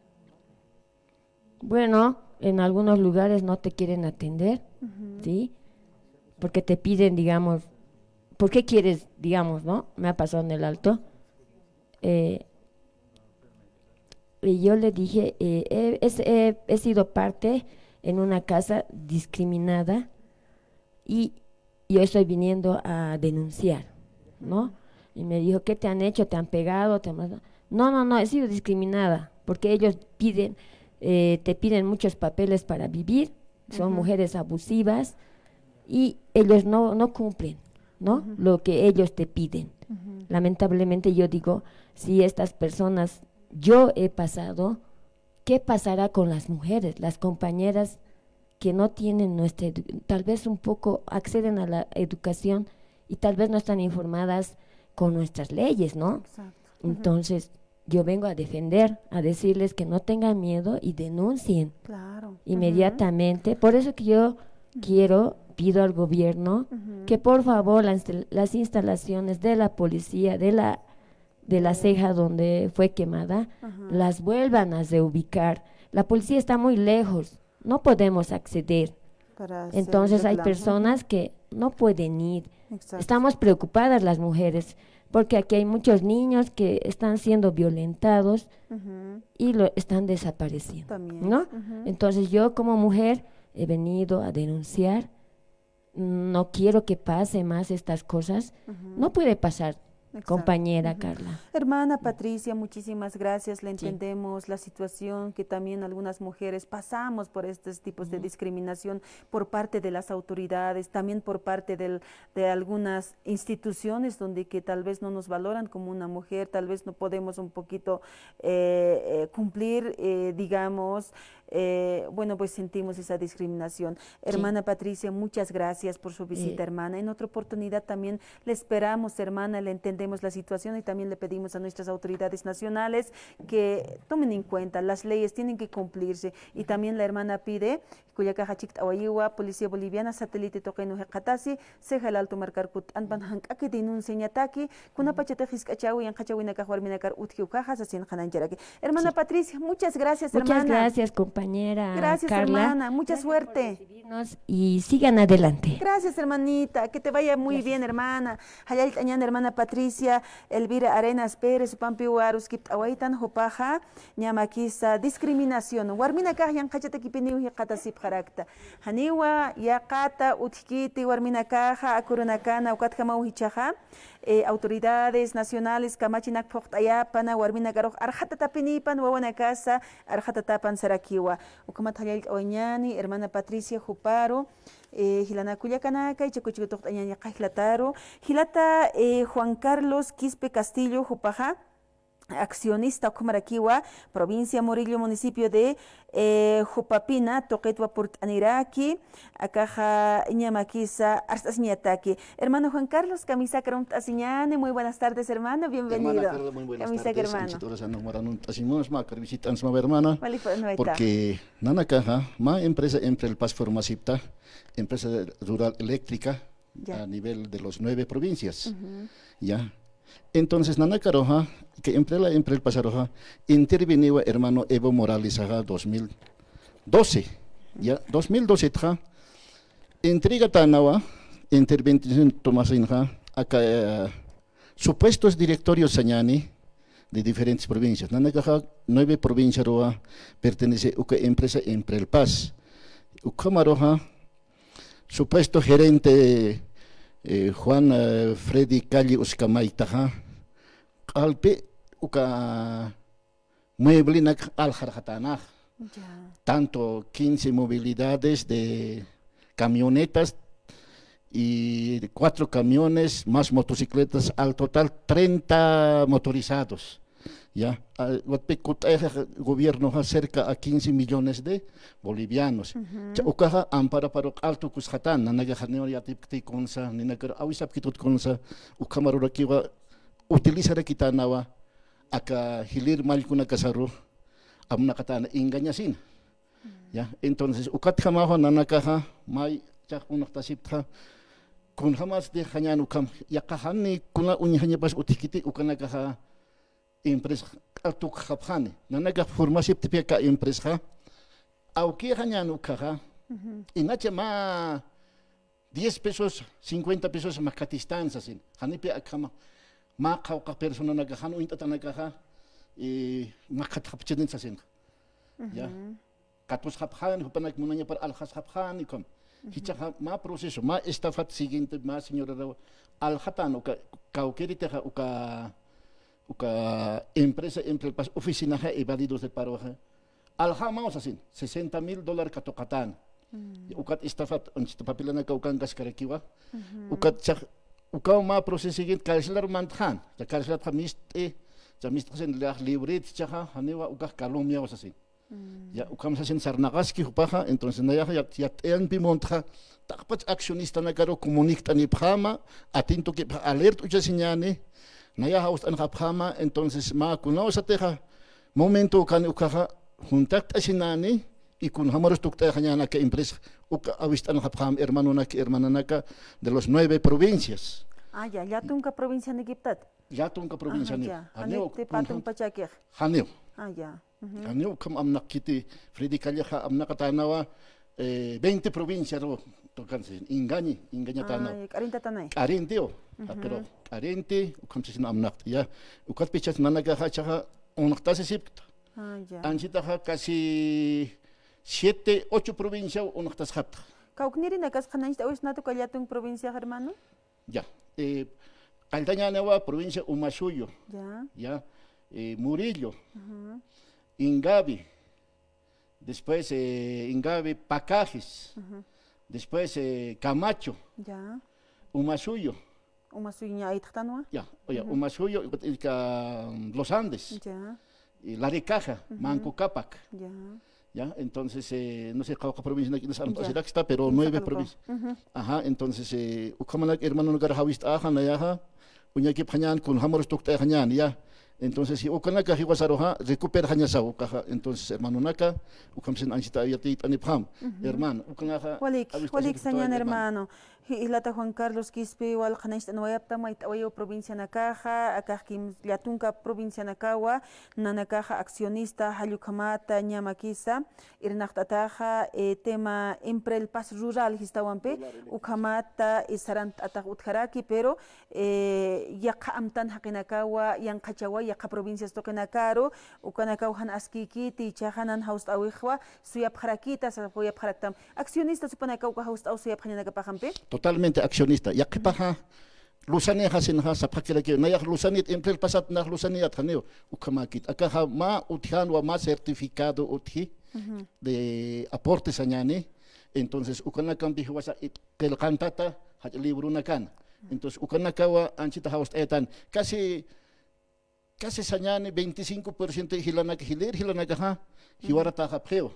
Bueno, en algunos lugares no te quieren atender, ¿sí? Porque te piden, digamos, ¿por qué quieres, digamos, no? Me ha pasado en El Alto. Eh, y yo le dije, eh, he, es- he- he sido parte en una casa discriminada y yo estoy viniendo a denunciar, ¿no? Y me dijo, ¿qué te han hecho? ¿Te han pegado? ¿Te han matado? No, no, no, he sido discriminada, porque ellos piden, eh, te piden muchos papeles para vivir, son mujeres abusivas y ellos no, no cumplen, ¿no? Lo que ellos te piden. Lamentablemente yo digo, si estas personas, yo he pasado, ¿qué pasará con las mujeres, las compañeras que no tienen nuestra edu- tal vez un poco acceden a la educación y tal vez no están informadas con nuestras leyes, ¿no? Exacto. Entonces, yo vengo a defender, a decirles que no tengan miedo y denuncien, claro, inmediatamente. Por eso que yo quiero, pido al gobierno que por favor las, las instalaciones de la policía, de la, de La Ceja donde fue quemada, las vuelvan a reubicar. La policía está muy lejos, no podemos acceder. Para hacer el reclamo. Entonces hay personas que no pueden ir. Exacto. Estamos preocupadas las mujeres, porque aquí hay muchos niños que están siendo violentados y lo están desapareciendo, ¿no? También. Entonces yo como mujer he venido a denunciar, no quiero que pase más estas cosas. No puede pasar, exacto, compañera Carla. Hermana Patricia, muchísimas gracias. Le entendemos la situación que también algunas mujeres pasamos por estos tipos de discriminación por parte de las autoridades, también por parte del- de algunas instituciones donde que tal vez no nos valoran como una mujer, tal vez no podemos un poquito eh, eh, cumplir, eh, digamos, eh, bueno, pues sentimos esa discriminación. Sí. Hermana Patricia, muchas gracias por su visita, eh, hermana. En otra oportunidad también le esperamos, hermana, le entendemos la situación y también le pedimos a nuestras autoridades nacionales que tomen en cuenta, las leyes tienen que cumplirse. Y también la hermana pide, kullakaxa chikt'awayiwa, Policía Boliviana, satélite tuqin jikxatasi, Ceja el Alto markar kutt'anpan jank'aki denunciañataki, kunapachatix jisk'achawi, yanqhachawinakax warminakar utji ukaxa sasin qhanañcharaki. Hermana Patricia, muchas gracias, hermana. Muchas gracias, compañera Carla. Gracias, hermana. Mucha suerte. Gracias por recibirnos y sigan adelante. Gracias, hermanita. Que te vaya muy bien, hermana. Jallallt'añan, hermana Patricia Elvira Arenas Pérez, jupampiw aruskipt'awaytan, jupaxa ñamakisa discriminación. Warminakax yanqhachatakipiniw jikxatasipxarakta. Janiwa yaqata utjkiti warminakaxa, akurunakana, ukatjamaw jichhaxa, eh, autoridades nacionales kamachinak phuqt'ayapana, warminakarux arxatatapinipan, wawanakasa arxatatapan sarakiwa. Ukhamat jallallt'awañani, hermana Patricia, juparu, eh, jilanak kullakanaka, jichha kuchikutuqt'añani qha jilataru. Jilata, eh, Juan Carlos Quispe Castillo, jupaxa, accionista ukhamarakiwa, provincia Murillo, municipio de, eh, Jupapina, tuqitwa purt'aniraki, akaxa ñamakisa arst'asiñataki. Hermano Juan Carlos, kamisakar uñt'asiñani, muy buenas tardes, hermano, bienvenido. Hermana Carla, muy buenas tardes. Kamisakar, hermano. Anchit horas anux maran uñt'asimusma, akar visit'ansmawa, hermana. Wali, pues, no hay tal. Porque nanakaxa, mä empresa Emprelpas formasipta, empresa rural eléctrica, ya, a nivel de los nueve provincias. Ujú. Ya. Entonces, nanakaruxa, que emprela, Emprelpasaruxa, interviniwa hermano Evo Moralesaxa dos mil doce. Ya, dos mil doce txa, entregatanawa, intervención tumasinxa, aka, eh, supuestos directorios sañani de diferentes provincias. Nanakaxa, nueve provinciaruwa pertenece uka empresa Emprelpas. Ukhamaruxa, supuesto gerente, eh, Juan, eh, Freddy Calle Uscamaytaxa, q'alpi uka mueblenak alxarxatanax. Ya. Tanto quince movilidades de camionetas y cuatro camiones, más motocicletas, al total treinta motorizados. Ya, ah, watpi kutt'ayxa gobiernoxa cerca a quince millones de bolivianos. Ujú. Cha ukaxa amparaparu q'al tukusxatan, nanakax janiw yatipkiti kunsa, ninakar awisapkitut kunsa, ukhamarurakiwa utilizarakitanawa, aka jilïr mallkunakasaru, amnaqatana engañasina. Ya, entonces, ukatjamaxa nanakaxa, may chax unxtasiptxa, kunjamasti jañan ukham, yaqha jani kuna uñjañapas utjkiti ukanakaxa, empresa q'al tukxapxani. Nanakax formasiptipï aka empresaxa, awkixa ñan ukkhaxa, ujú, inacha mä diez pesos, cincuenta pesos makhatistan sasin. Janipï akhama, mä qhawqha personanakax jan uñt'atanakaxa, eh, makhatxapchani sasin. Ya. Ujú. Katusxapxani, jupanak munañapar alxasxapxani, ukham. Ujú. Jichhaxa mä proceso, mä estafat siguiente, mä señoraraw alxatan, uka, kawkïritixa, uka, uka empresa, Emprelpas oficinaxa, evadidos de paroxa, aljamaw sasin, sesenta mil dólar katuqatan. Mm. Ukat estafat, anchhita papelanakaw ukankaskarakiwa. Ujú. Ukat chax, ukaw mä proceso siguiente, carcelaru mantxan, ya carcelatxa mist'i, ya mist'xasin, libreta jichhaxa, janiwa ukax calumniaw sasin. Mm. Ya, ukham sasin sarnaqaski jupaxa, entonces nayaxa yat-, yatt'ayanpi muntxa, taqpach accionistanakaru comunict'anipxäma, atentukipxa, alerta uchasiñäni, nayaxa awst'anxapxäma, entonces mä kunaw satixa momento ukani ukkhaxa, juntakt'asinäni, y kunjamarus tukt'ayaxañäni aka empresa, uka awist'anxapxäma hermanonaka, hermananaka de los nueve provincias. Ah, ya, llätunka provincianikiptat. Llätunka provincianik. Ajá, ya. Janiw, janiw, pä tumpachakix. Janiw. Ah, ya. Ujú. Janiw ukham amnaqkiti, Freddy Callexa amnaqatänawa, eh, veinte provinciaru tukansi, engañi, engañatänawa. Ay, k'arintatanay. K'arintiw, ujú, pero k'arinti, ukham sasin amnaqta, ya. Ukatpï jichhax nanakaxa jichhaxa unxtasisipkta. Ah, ya. Anchhitaxa casi siete, ocho provinciaw unxtasxapta. Kawknïrinakas qhanañcht'awis natu uka llätunk provinciax, hermano? Ya. Eh, qalltañäniwa provincia Umasuyu. Ya. Ya. Eh, Murillo. Ujú. Ingavi. Después, eh, Ingavi, Pacajes. Ujú. Después, eh, Camacho. Ya. Umasuyu. Umasuyuña aytxtanwa. Ya, oya, ujú, Umasuyu, ika, Los Andes. Ya. Y Laricaja, ujú, Manco Cápac. Ya. Ya, entonces, eh, no sé, qawqha provincianak inas amt'asiraksta, pero nueve provincias. Ajá, entonces, eh, ukhamanak hermanonakar jawist'axa, nayaxa, uñakipxañän, kunjamarus tukt'ayxañän, ya. Entonces, si ukanaka jiwasaruxa, recuperxañasaw ukaxa. Entonces, hermanonaka, ukhamsin anchita yatiyt'anipxam. Hermano, ukanaxa, walik, walik sañän, hermano. Jilata Juan Carlos Quispe, wal qhanañcht'anwayapxtam, mayt'awayaw provincianakaxa, akax kimsa tunka provincianakawa, nanakaxa accionista, jall ukhamata, ña makisa, irnaqt'ataxa, eh, tema Emprel Paz Rural jistawampi, ukhamata, eh, sarant'atax utjaraki, pero, eh, yaqha amtan jaqinakawa, yanqhachawa, yaqha provincias tuqinakaru, ukanakaw jan askïkiti, jichhaxa nan jawst'äwixwa, suyapxarakita, suyapxaraktam. Accionistas jupanakaw uka jawst'aw suyapxañanakapaxampi? Totalmente accionista. Yaqhipaxa, Luzanixa sinxa sapxakiraki, nayax Luzanit, Emprel Pazat nax Luzaniyatxaniw, ukhamäkit. Akaxa mä utjänwa, mä certificado utji de aporte sañäni. Entonces, ukanakampi jiwasa qillqantata, jach'a libronakan. Entonces, ukanakawa anchita jawst'aytan. Casi Casi sañäni veinticinco por ciento jilanak, jilïr jilanakaxa, jiwaratäxapxiw.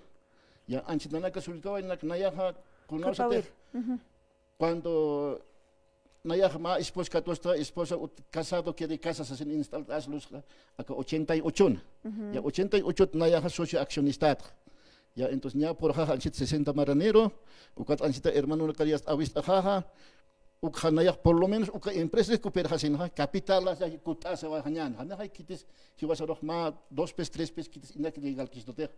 Ya, anchit nanaka sullkawaynak nayaxa, kunawsatix. Cuando nayaxa mä esposa katusta, esposa ut casado, quiere casa sasin instaltas lusxa, aka ochenta y ochona. Ya, ochenta y ochot nayaxa socio accionistatxa. Ya, entonces ña purxaxa anchit sesenta maranero, ukat anchita hermanonakar yast'awist'axaxa, Ukxa nayax, por lo menos, uka empresa recuperxasinxa, capital kut'asawaxañän. Janixa khitis, jiwasarux mä dos pes, tres pes khitis inak legal kistutix.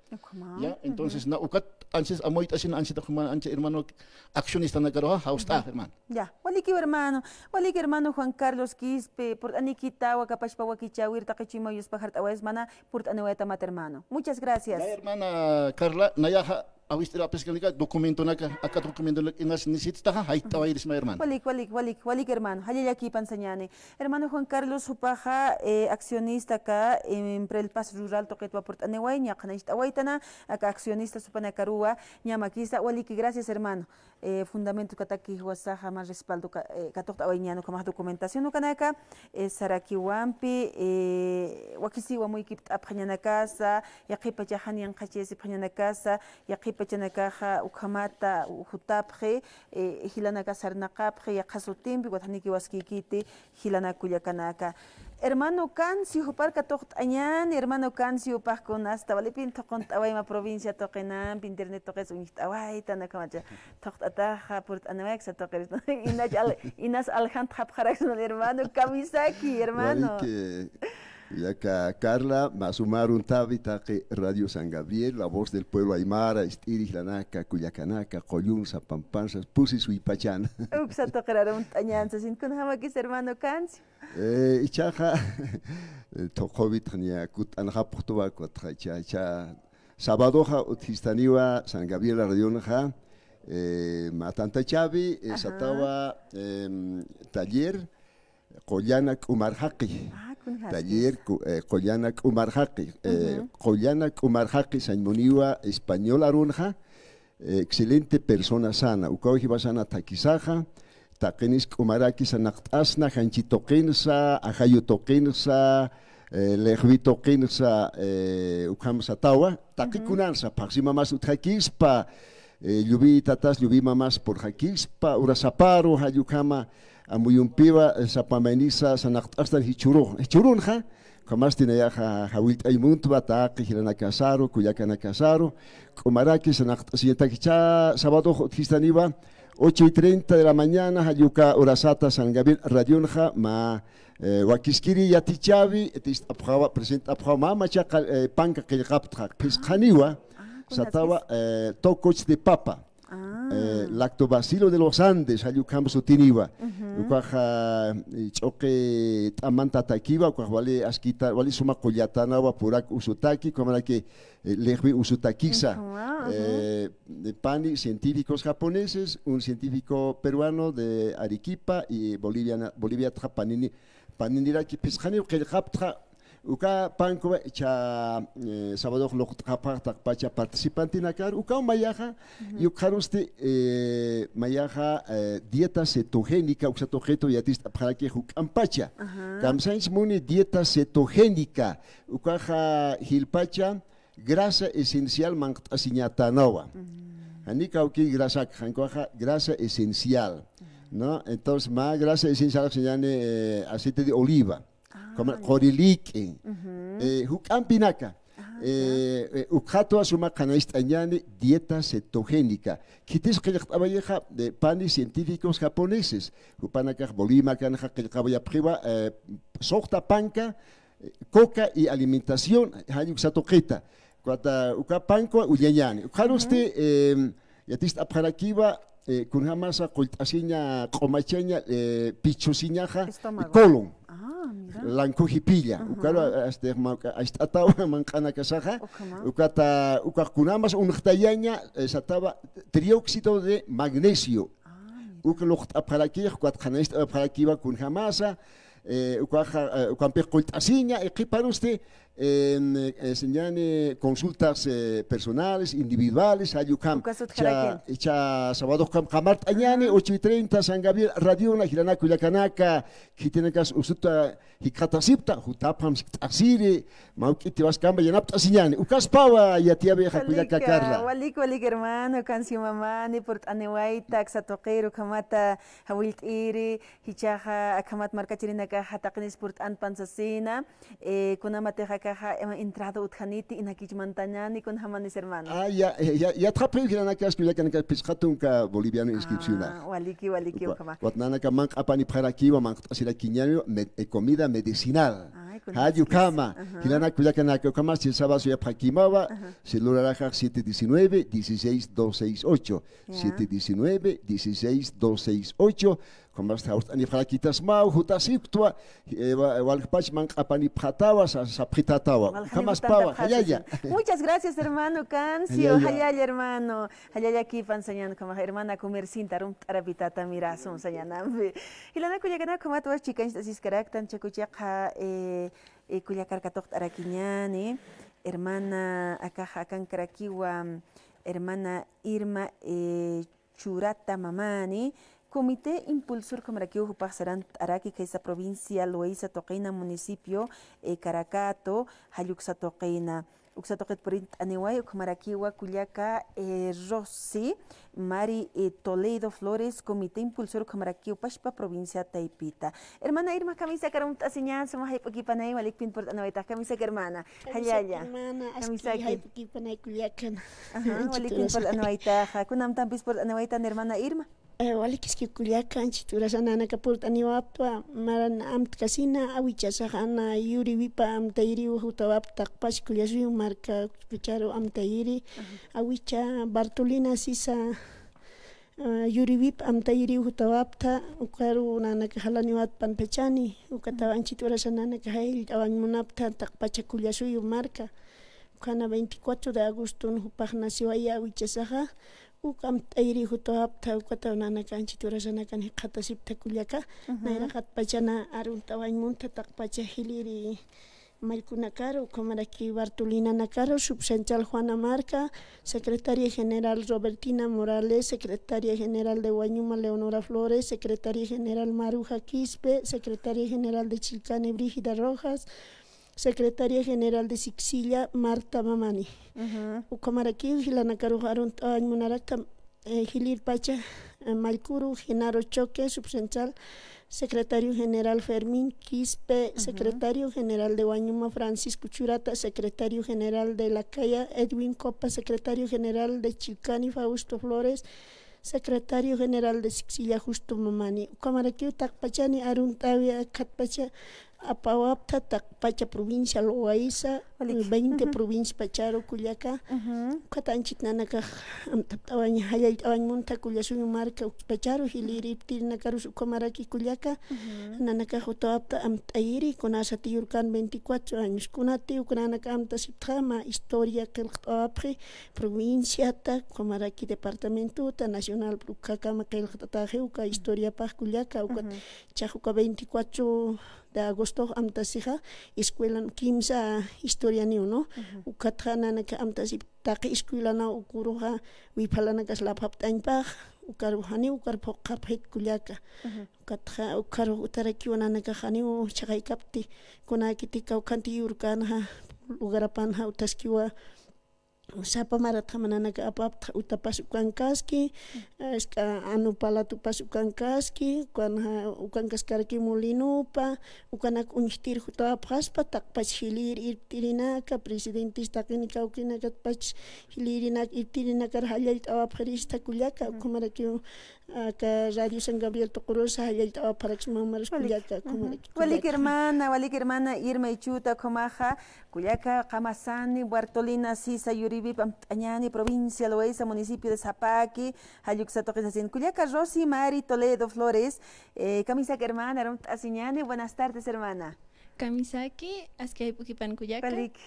Ya, entonces, na ukat anchis amuyt'asin, anchita juma, ancha hermano accionistanakarux, jawst'ax, hermano. Ya, walikiw, hermano. Walik, hermano Juan Carlos Quispe, purt'anikitawa, kapachpa wakichäwir, taqi chuyma yuspajart'awayas mana, purt'aniwayatamat, hermano. Muchas gracias. Ya, hermana Carla, nayaxa, Awist'irapis kanika documentonaka, aka documentonaka inas necesitaxa, jayt'awayirisma, hermano. Walik, walik, walik, walik, hermano. Jallallakipan sañäni. Hermano Juan Carlos, jupaxa, eh, accionista aka, eh, Emprel Paz Rural tuqitwa purt'aniway, ña qhanañcht'awaytana, aka accionista jupanakaruwa, ña makisa, waliki, gracias, hermano. Eh, fundamento kataki jiwasaxa mä respaldo ka-, eh, katuqt'awayñän ukhamax documentación ukanaka, eh, sarakiwampi, eh, wakisiwa muykipt'apxañanakasa, yaqhipachaxa yanqhachasipxañanakasa, yaqhipachanakaxa ukhamata jutapxi, eh, jilanaka sarnaqapxi, yaqha sutimpi, ukat janikiw askïkiti, jilanak kullakanaka. Hermano Cancio, jupar katuqt'añäni, hermano Cancio, jupax kunasta walipin thuqunt'awayma provincia tuqinampi, internet tuqis uñjt'awaytan, ukhamacha thuqt'ataxa, purt'aniwayaksa tuqirista. Inas al-, inas aljantxapxaraksna, hermano, kamisaki, hermano. Waliki, Kullaka Carla, mä suma aruntawi taqi Radio San Gabriel, La Voz del Pueblo Aymara, ist'iri jilanaka, kullakanaka, qullunsa, pampansa, pusi suypachana. Uksa tuqir arunt'añänsa, sin kunjamakis hermano Cancio. Eh, ichaxa, eh, thuqhüwitxa niya kutt'anxapxtuwa, kutxa icha, icha, sabadoxa utjistaniwa San Gabriel Radionxa, eh, mä tantachäwi, eh, satawa, em, taller, Qullana K'umar Jaqi. Ah, kunjaskis. Taller ku-, eh, Qullana K'umar Jaqi. Eh, Qullana K'umar Jaqi, sañ muniwa español arunxa, eh, excelente persona sana. Ukaw jiwasana thakisaxa, taqinis k'umaraki sanaqt'asna, janchi tuqinsa, ajayu tuqinsa, eh, lixwi tuqinsa, eh, ukham satawa, taqi kunansa, phaxsi mamas utjakispa, eh, lluwi tatas, lluwi mamas purxakispa, urasaparu, jall ukhama, amuyumpiwa, eh, sapa maynisa, sanaqt'astan jichhuru-, jichhurunxa, ukhamasti nayaxa, jawillt'ay muntwa, taqi jilanakasaru, kullakanakasaru, k'umaraki, sanaqt'asiñatak jichha, sabadox utjistaniwa, ocho y treinta de la mañana, jall uka urasata San Gabriel Radionxa, mä, eh, wakiskiri yatichäwi, tist'apxawa, present'apxawa, mä machaqa, eh, panka qillqaptxa, phisqaniwa, satawa, eh, tococh de papa, eh, lactobacilo de los Andes, jall ukham sutiniwa. Ukaxa, eh, ch'uqi t'aman tatakiwa, ukax wali askita, wali suma qullatanawa, purak usutaki, ukhamaraki, eh, lixwi usutakisa. Eh, pani científicos japoneses, un científico peruano de Arequipa y boliviana, Boliviatxa panini, paniniraki phisqaniw qillqaptxa, uka pankuwa icha, eh, sabadox luqt'xapxax taqpacha participantinakar, ukaw mayaxa, y ukxarusti, eh, mayaxa, eh, dieta cetogénica, uksa tuqitu yatist'apxaraki juk'ampacha. Kamsañs muni dieta cetogénica, ukaxa jilpacha, Grasa esencial manq't'asiñatanawa. Jani kawki grasaka, jan ukaxa grasa esencial, ¿no? Entonces, mä grasa esencial sañani, eh, aceite de oliva, como qurilik'i, eh, juk'ampinaka. Eh, eh, ukxatwa suma qhanañcht'añani dieta cetogénica. Khitis qillqt'awayixa, eh, panes científicos japoneses. Jupanakax Bolivia markanxa qillqawayapxiwa, eh, suxta panka, eh, coca y alimentación, jall uksa tuqita. Ukat uka pankwa ullañani. Ukxarusti, em, yaticht'apxarakiwa, eh, kunjamasa qullt'asiña, q'umachaña, eh, pichusiñaxa, colon. Lankujipilla. Ukaru, este, ma-, acht'atawa manq'anakasaxa. Ukata, ukax kunamas unxtayaña, eh, satawa trióxido de magnesio. Uk luqt'apxarakix, ukat qhanañcht'apxarakiwa kunjamasa, eh, ukaxa, eh, ukampix qullt'asiña, eh, qhiparusti, em, eh, sañani consultas, eh, personales, individuales, jall ukham. Cha, cha sábado ukham qamart'añani, ocho y treinta, San Gabriel Radiona, jilanaka kullakanaka, khitinakas usuta jikxatasipta, jutapxam sikt'asiri, mä juk'it jiwaskamba yanapt'asiñani. Ukaspawa yatiyawixa kullaka Carla. Walik, walik hermano, Cancio Mamani, purt'aniwayta, aksa tuqiru, ukhamata jawillt'iri, jichhaxa, akhamat markachirinakaxa taqinis purt'anpan sasina, eh, kunamatixa akaxa, eh, entrada utjaniti, inakich mantañani, kunjamanis hermano. Ah, ya, eh, ya, yatxapxiw jilanakas, kullakanakas, phisqa tunka boliviano inscripcionax. Ah, waliki, waliki, ukhama. Ukat nanaka manq'apanipxarakiwa, manq't'asirakiñaniwa, med-, eh, comida medicinal. Ay, jall ukhama, jilanaka kullakanaka, ukhamasti sábado suyapxakimawa, celularaxa siete diecinueve, dieciséis, dos seis ocho. Ya. Siete diecinueve, dieciséis, dos seis ocho. Ukhamasti jawst'anipxarakitasmaw, jutasipktwa, eh, wa-, walkpach manq'apanipxatawa, sa-, sapxitatawa. Ukhamaspawa, jallalla. Muchas gracias, hermano Cancio. Jallalla. Jallalla, hermano. Jallallakipan sañan ukhamax hermana Comercinta, arumt'arapitata mirasun sañanampi. Jilanaka kullakanaka, ukhamat wal chikanchasiskaraktan, jichhax kullaqa, eh, eh, kullakarkatuqt'arakiñani, hermana, akaxa akankarakiwa, hermana Irma, eh, Churata Mamani, Comité Impulsor ukhamarakiw jupax sarant'araki khaysa provincia Loaiza tuqina, municipio, eh, Caracato, jall uksa tuqina. Uksa tuqit purint'aniway, ukhamarakiwa kullaka, eh, Rosy Mari, eh, Toledo Flores, Comité Impulsor ukhamarakiw pachpa provincia Taypita. Hermana Irma, kamisaki arumt'asiñan, suma jayp'ukipanay, walikpin purt'aniwaytax, kamisaki hermana. Kamisaki, jallalla. Hermana, aski jayp'ukipanay kullakan. Ajá, walikpin purt'aniwaytaxa. Kunamtampis purt'aniwaytan hermana Irma. Eh, walikiski kullaka, anchhit urasa nanaka purt'aniwaptwa, maran amtkasina, awichasaxa na Yuriwipa amtayiriw jutawapta, taqpach kullasuyu marka, ukhapacharu amtayiri, awicha Bartolina sisa, eh, Yuriwipa amtayiriw jutawapta, ukaru nanaka jalaniwatpan pachani, ukatawa anchhit urasa nanaka jayllt'awañ munapta, taqpacha kullasuyu marka, ukhana veinticuatro de agosto jupax naciwaya awichasaxa, Uk amt'ayiri jutawapta, ukataw nanaka anchhit urasanakan jikxatasipta kullaka. Nayraqatpachana arunt'awañ munta taqpacha jiliri mallkunakaru, ukhamaraki Bartolinanakaru, subcentral Juana Marca, secretaria general Robertina Morales, secretaria general de Huañuma Leonora Flores, secretaria general Maruja Quispe, secretaria general de Chilcani Brígida Rojas, secretaria general de Siksilla, Marta Mamani. Ukhamarakiw jilanakaruxa arunt'awañ munarakta, eh, jilirpacha, eh, mallkuru Genaro Choque, subcentral, secretario general Fermín Quispe, secretario general de Huañuma Francisco Churata, secretario general de La Caya Edwin Copa, secretario general de Chilcani Fausto Flores, secretario general de Siksilla Justo Mamani. Ukhamarakiw taqpachani arunt'awi akhatpacha apawapta taqpacha provincia Loaiza, veinte provincia pacharu kullaka. Ukhata anchhit nanakax amtapt'awañ, jallallt'awañ munta kullasuyu marka ukpacharu, jiliriptirinakarus ukhamaraki kullaka. Nanakax jutawapta amt'ayiri, kunasati yurkan veinticuatro años. Kunati uk nanaka amtasiptxa mä historia qillqt'awapxi, provinciata, ukhamaraki departamentota, nacional, ukhakama qillqt'ataxi uka historiapax kullaka, ukat chax uka veinticuatro de agostox amtasixa, escuelan kimsa historianiw, ¿no? Ukatxa nanaka amtasipta taqi escuelanaw ukuruxa wiphalanakas lapxapt'añpax, ukaru janiw ukar phuqhapxit kullaka. Ukatxa ukaru utarakiw nanakax janiw chhaqaykapti, kunakiti kawkhanti yurkanxa, lugarapanxa utaskiwa, sapa maratxa mä nanaka apaptxa utapas ukankaski, ask'a anu palatupas ukankaski, ukanxa, ukankaskaraki molinupa, ukanak uñjtir jutawapxaspa, taqpach jilïr irptirinaka, presidentes taqini kawkinakatpach jilïrinak irptirinakar jallallt'awapxirista kullaka, ukhamarakiw aka Radio San Gabriel tuqurusa jallallt'awapxaraksma marus kullaka, ukhamaraki. Walik hermana, walik hermana Irma Ichuta, ukhamaxa kullaka qamasani Bartolina Sisa Yuriwip amt'añani, provincia Loaiza, municipio de Sapaqui, jall uksa tuqi sasin. Kullaka Rosy Mari Toledo Flores, eh, kamisaki hermana, amt'asiñani. Buenas tardes, hermana. Kamisaki, aski jayp'ukipan kullaka. Walik.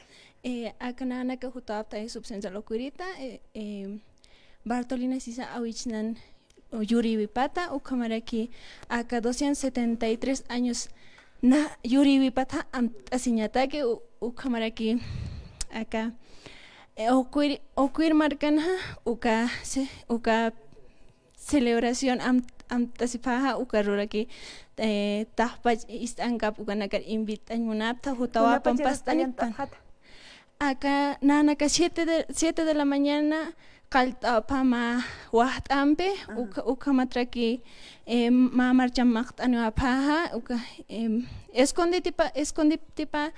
Eh, aka nanaka jutawapxta subcensal ukwirita, eh, eh, Bartolina Sisa awichnan Yuriwipata, ukhamaraki aka doscientos setenta y tres años na Yuriwipata amt'asiñataki, u-, ukhamaraki aka, eh, ukwir, ukwir markanxa, uka, se-, uka celebración am-, amt'asipxaxa, ukaruraki, eh, taqpach ist'ankap ukanakar invitañ munapxta, jutawapan pastañpan. Aka nanaka siete de, siete de la mañana qallt'apxä mä waxt'ampi, uka, ukhamatraki, eh, mä marcham maqt'aniwapxäxa, uka, em, esconditipa, esconditipa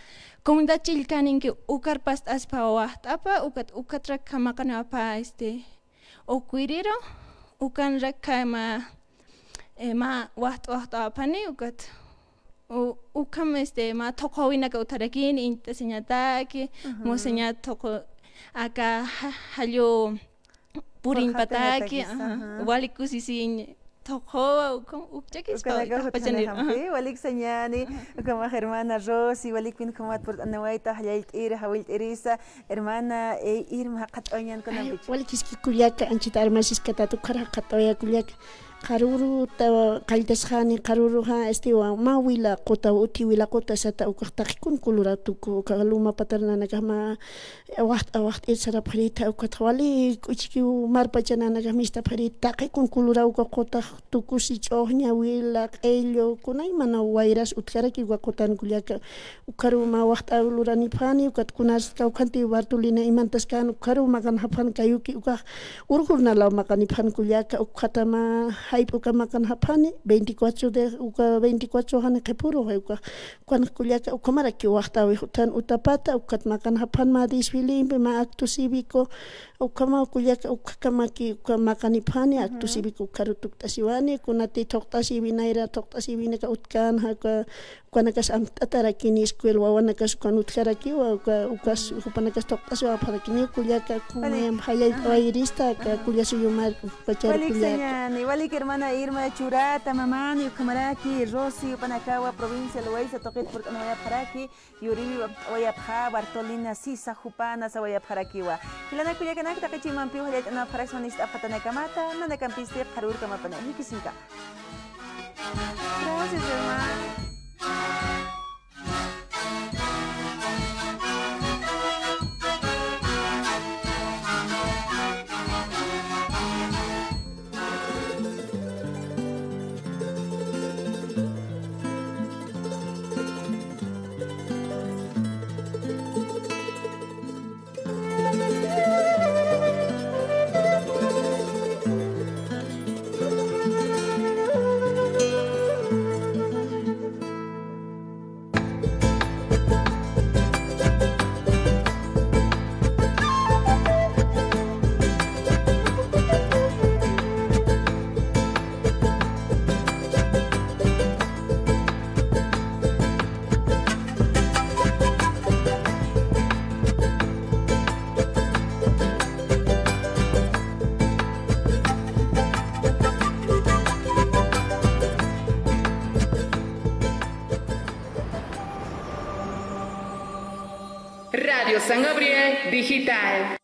comunidad chillkaninki ukar past'asipxä waxt'apa, ukat, ukatrak maqaniwapxä, este, ukwiriru, ukanrak mä, eh, mä waxt'a, waxt'apxani, ukat, u-, ukham, este, mä thuqhawinaka utjarakini, int'asiñataki, musañat thuqhu, aka ja-, jallu purinpataki, wali kusisiñ thuqhuwa, ukham, ukchakispa, ukanaka jutjani. Walik sañani, ukhamax hermana Rosy, walik pin ukhamat purt'anawayta, jallallt'iri, jawillt'irisa, hermana, eh, Irma, jaqat'awayañän kunapich. Ay, walikiski kullaka, anchita armasiskatat, ukhar jaqat'awaya kullaka. Qharüruta qalltasxani, qharüruxa, este, wa, mä wila quta, uti wila quta sata, ukax taqikun kuluraw tuku, uka luma patar nanakax mä waxt'a, waxt'ir sarapxirita, ukat wali k'uchkiw marpacha nanakax mistapxirita, taqikun kuluraw uka qutax tukusi ch'uxña, wila, q'illu, kunaymana wayras utjaraki uka qutan kullaka. Ukharu mä waxt'aw luranipxani, ukat kunas kawkhanti Bartolina imantaskan, ukharu maqanxapxan kayuki, ukax urjurna law maqanipxan kullaka, ukhatam jayp'uka maqanxapxani, veinticuatro de, uka veinticuatro jani qhipürux, ukax, ukan kullaka, ukhamaraki waxt'äwi juthan utapata, ukat maqanxapxan mä desfilempi, mä acto cívico, ukhamaw kullaka, ukhakamaki, uka maqanipxani, acto cívico ukharu tukt'asiwani, kunati thuqt'asiwi, nayra thuqt'asiwinaka utkanxa, uka, ukanakas amt'atarakini, escuela wawanakas ukan utjarakiwa, uka, ukas, jupanakas thuqt'asiwapxarakini, kullaka, kumayam jallallt'awayrista, aka kulla suyumar, pachar kullaka. Walik sañani, walik hermana Irma Churata, mamani, ukhamaraki, Rosy, jupanakawa, provincia Loaiza, tuqit purt'anawayapxaraki, Yuriwi wapt'awayapxä, Bartolina Sisa jupana sawayapxarakiwa. Jilanaka kullakanaka, taqi chuymanpiw jallallt'anapxaraksma ist'apxatanakamata, nanakampisti qharürkamapana, jikisiñkama. Gracias, hermano. Radio San Gabriel Digital.